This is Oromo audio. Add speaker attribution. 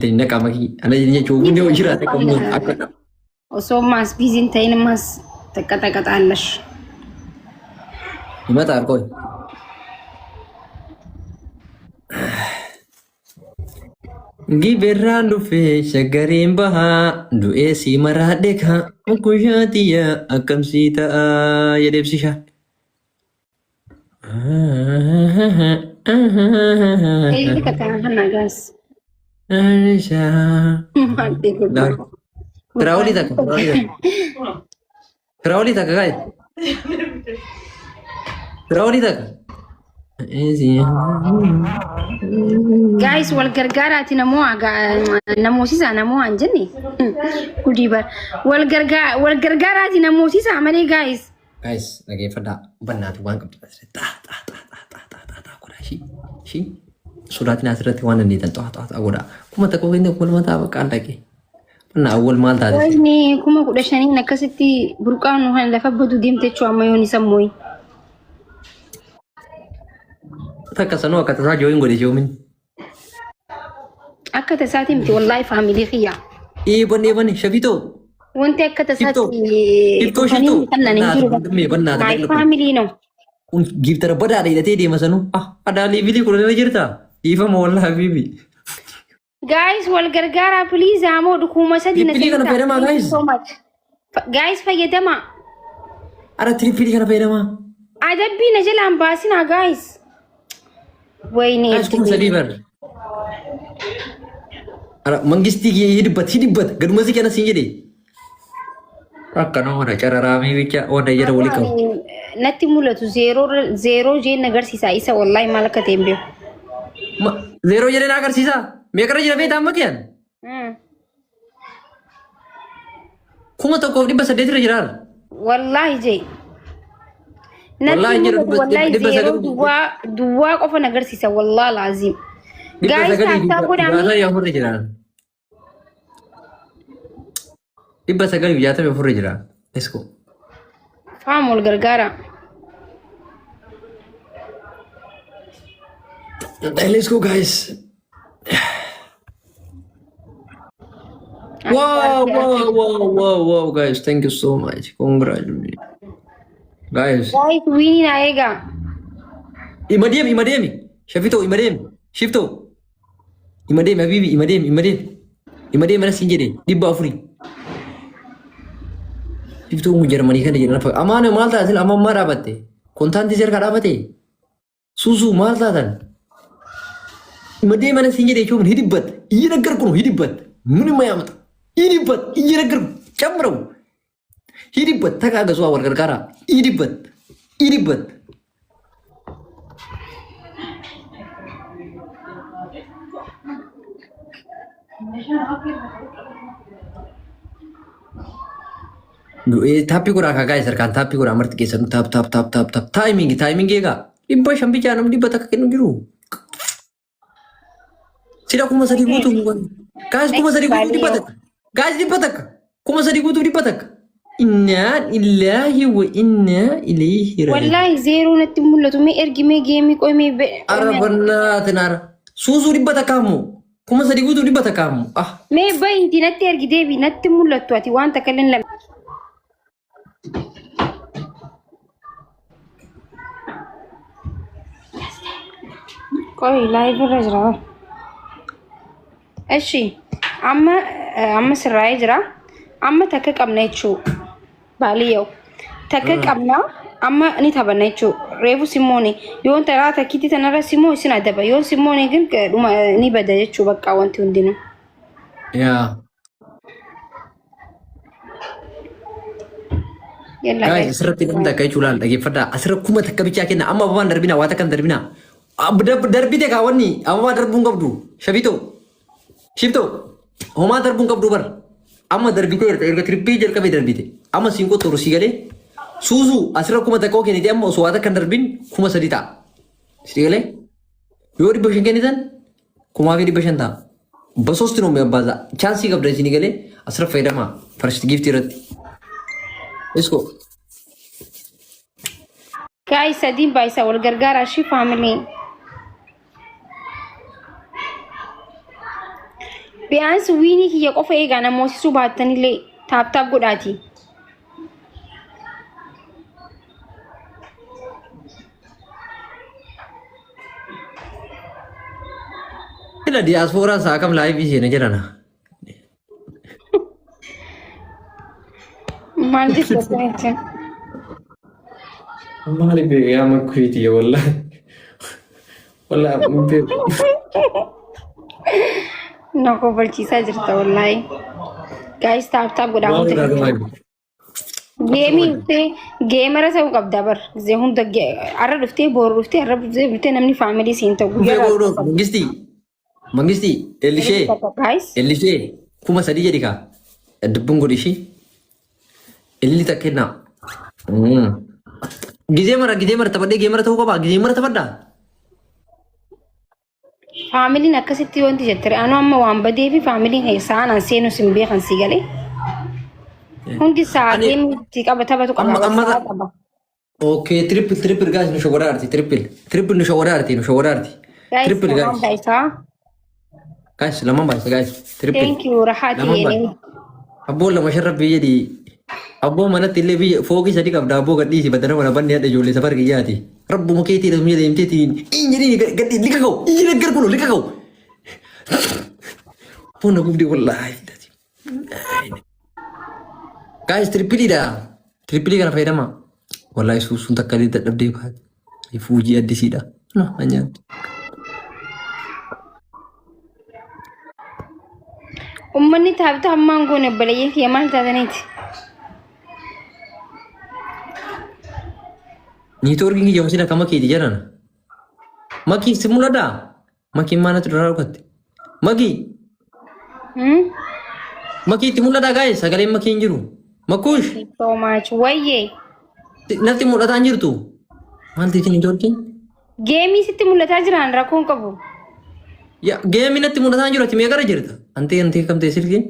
Speaker 1: Naqaa makii. Ana jechuun bunni hojii jiraate akka akka
Speaker 2: Osoo maas biiziin ta'in maas taqaxaqaxaallash.
Speaker 1: Himata qoy. Gibirraan dhufee shaggariin bahaa du'ee sii maraadhe kaa guyyaa tiyya akkam sii ta'a jedhee ibsisha.
Speaker 2: Eeyyii takka kana gaas. Maal ta'e gurguru.
Speaker 1: Firaa'olii takka. Firaa'olii takka gaa'e. Firaa'olii takka.
Speaker 2: Guys wal gargaaraati namoo namoosisaa namoo aan jenne gudii bar wal gargaa wal gargaaraati namoosisaa malee guys.
Speaker 1: Guys dhageeffadhaa hubannaati waan qabdu asirratti xaa xaa xaa xaa xaa xaa xaa xaa godhaa ishii ishii sodaatiin asirratti waan dandeettan xaa xaa xaa godhaa 1000 kenne 2000 ta'a bakka dhaqee. Banna awwal maal taate?
Speaker 2: Wanni 15,000 akkasitti burqaan kan lafa badu deemte jechuun amma yoon isa mooyi.
Speaker 1: Takka sanuu akka tasaa jooyin godhe joomin.
Speaker 2: Akka tasaati miti wallaahi faamilii kiyya.
Speaker 1: Eeban eeban shafitoo.
Speaker 2: Wanti akka
Speaker 1: Shiftoo.
Speaker 2: tasaatti
Speaker 1: Shiftoo
Speaker 2: dhufanii
Speaker 1: shiftoo.
Speaker 2: kannan hin jiru.
Speaker 1: Bannaata bannaata
Speaker 2: My
Speaker 1: dhaqna kun.
Speaker 2: family no.
Speaker 1: Kun giiftara badaadha hidhatee deema sanuu. Ah adaalii bilii kudha irra jirta. Dhiifama wallahi habiibi.
Speaker 2: Guys wal gargaaraa please amoo dhukuma sadi na
Speaker 1: Trippilii kana
Speaker 2: seensaa.
Speaker 1: fayyadamaa
Speaker 2: Thank you
Speaker 1: guys.
Speaker 2: so much. Guys fayyadamaa.
Speaker 1: Ara tirippilii kana fayyadamaa.
Speaker 2: Adabbii na jalaan baasinaa guys. Wayne
Speaker 1: Guys 3000 bar. Ara mangistii kiyya hidibbat hidibbat gaduma si kana siin jedhe. Akkana mana cararaamii bicha wanta jedha walii qabu.
Speaker 2: Natti mul'atu zeeroo zeeroo jeen agarsiisa isa wallahi maal akka ta'e hin beeku.
Speaker 1: Zeeroo jedhee na agarsiisa. Meeqarra jira beektaa amma kiyyan? 1800 irra jira.
Speaker 2: Wallahi jee. Natti
Speaker 1: Wallahi jedhu
Speaker 2: mul'atu wallahi
Speaker 1: dhibba
Speaker 2: zeeroo
Speaker 1: sagal
Speaker 2: duwwaa duwwaa qofa na agarsiisa wallahi laazim.
Speaker 1: dhibba
Speaker 2: Guys
Speaker 1: sagalii fi
Speaker 2: taattaa godhaamii.
Speaker 1: 64 irra jira. 964 irra jira. Let's go.
Speaker 2: Faam wal gargaara.
Speaker 1: Let's go guys. Wow, wow, guys. Thank you so much. Congratulations. Guys.
Speaker 2: Guys wiinii naa eegaa.
Speaker 1: Ima deemi, ima deemi. Shafitoo, ima deemi. Shiftoo. Ima deemi, Habibi, ima deemi, ima deemi. Ima deemi mana siin jedhe 400. Shiftoon kun Jarmanii kana jedhan fakkaata. Amaana maal taate amma ammaa dhaabatte? Kontaantii si harkaa dhaabate? Suusuu maal taatan? Ima deemi mana siin jedhe jechuun hidibbat. እየነገርኩ ነው ሂድበት። ምንም አያመጣም። ሂድበት፣ እየነገርኩ ጨምረው ሂድበት። ተጋገዙ፣ wal gargaaraa ሂድበት፣ ሂድበት። Taappii godhaa kaa guys, harkaan taappii godhaa marti keessanuu tap tap tap tap tap timing timing eegaa 500 bichaa namni 100 kennu jiru. Sila 3000 guutuu guys 3000 guutuu 100 guys 100 3000 guutuu 100. Innaa illaahi wa innaa ilayhi raaji'uun.
Speaker 2: Wallaahi zeeroo natti mul'atu mee ergi mee geemii qoy mee
Speaker 1: Ara bannaatin ara. Suusuu 100 ammoo 3000 guutuu 100 ammoo ah.
Speaker 2: Mee bahiiti natti ergi deebi natti mul'attu ati waan takka illee hin lamne. Qoy live irra jira bar. Eshi amma amma sirraa'ee jira. Amma takka qabna jechuu baaliyyoo. Takka qabna amma ni taphanna jechuu. Reefu simmoone yoon taraa takkiitti tanarra simmoo isin adaba yoon simmoone gin dhuma ni bada jechuu bakka wanti hundinuu.
Speaker 1: Yaa.
Speaker 2: Yalla
Speaker 1: Guys,
Speaker 2: guys.
Speaker 1: asirratti namni takka jechuun laal dhaggeeffadhaa. Asirra 1000 bichaa kenna. Amma ababaan darbinaa waa takka hin darbinaa. Darbite kaa wanni ababaa darbuu hin qabdu. Shafitoo. Shiftoo. Homaa darbuu hin qabdu bar. Amma darbitee erga erga tirippii jalqabee darbite. Amma siin qottoru sii galee. Suusuu asirra 1000 yoo kennite amma osoo waa takka hin darbin 3000 ta'a. Sii galee. Yoo 500 kennitan 1500 ta'a. በሶስት ነው የሚያባዛ ቻንስ qabda isinii galee asirra fayyadamaa first gift irratti. Let's go.
Speaker 2: Guys sadiin baay'isa wal gargaaraa shi family. Biyaansi wiinii kiyya qofa eegaa na moosisuu baattanillee tap tap godhaati.
Speaker 1: Sila diyaaspooraan sa'a kam live seena jedhana.
Speaker 2: Maal jette akkamitti?
Speaker 3: Maali beeku yaa makkuiti wallahi. Wallahi hin beeku.
Speaker 2: Na kofalchiisaa jirta wallaahi. Guys, tap tap godhaa
Speaker 3: Maali
Speaker 2: hunda
Speaker 3: taate
Speaker 2: keessan.
Speaker 3: maali?
Speaker 2: Game dhuftee gamera ta'uu qabda bar. Gizee hunda har'a dhuftee boru dhuftee har'a dhuftee dhuftee namni family siin ta'u
Speaker 1: Dhufee
Speaker 2: guyyaa
Speaker 1: godhuu mangistii mangistii ellishee
Speaker 2: guys.
Speaker 1: ellishee 3000 jedhi kaa dubbiin godhi ishii illi takka kennaa. Gizee mara taphadhee gamera ta'uu qabaa gizee mara taphadhaa.
Speaker 2: Familyn akkasitti wanti jette anu amma waan badee fi familyn sa'aan an seenus hin beekan si galee. Hundi sa'a
Speaker 1: Ani
Speaker 2: game itti qaba taphatu qaba
Speaker 1: amma amma
Speaker 2: sa'a qaba.
Speaker 1: Okay, triple, triple, guys, nu shawwadaarti, triple, triple, nu shawwadaarti, nu shawwadaarti.
Speaker 2: Guys,
Speaker 1: Triple,
Speaker 2: lamaan
Speaker 1: guys.
Speaker 2: baay'isaa.
Speaker 1: Guys, lamaan baay'isa, guys, triple.
Speaker 2: Thank you rahaati
Speaker 1: Lamaan
Speaker 2: yeenee.
Speaker 1: baay'isa. Abboo lama shan rabbii jedhi. Abboo manatti illee biyya fooqii sadi qabda abboo gadhiisi badana mana banni hadha ijoollee safar kiyyaati. Rabbuma keetii dha miila deemteetiin injiniin gadhi liqa ka'u injiniin gar kunu liqa ka'u. Abboo na gubdee wallaahi. Guys, tripledha. Triple kana fayyadama. Wallaahi suusuun takka illee dadhabdee kaate. Fuujii addisiidha. No, nyaattu.
Speaker 2: Uummanni tap tap ammaan goone obboleeyyan kiyya maal taataniiti?
Speaker 1: Networkiin kiyya masina akka makiiti jedhan. Makii si mul'ataa? Makiin maal natti duraa dhugatte? Makii makii itti mul'ataa guys, sagaleen makii hin jiru. Makkuush
Speaker 2: So much. Wayyee.
Speaker 1: natti mul'ataa hin jirtu. Maal ta'eeti networkiin?
Speaker 2: Game sitti mul'ataa jiran rakkoon qabu.
Speaker 1: Yaa game natti mul'ataa hin jiru, ati meeqarra jirta? Antee antee kam ta'e silkiin?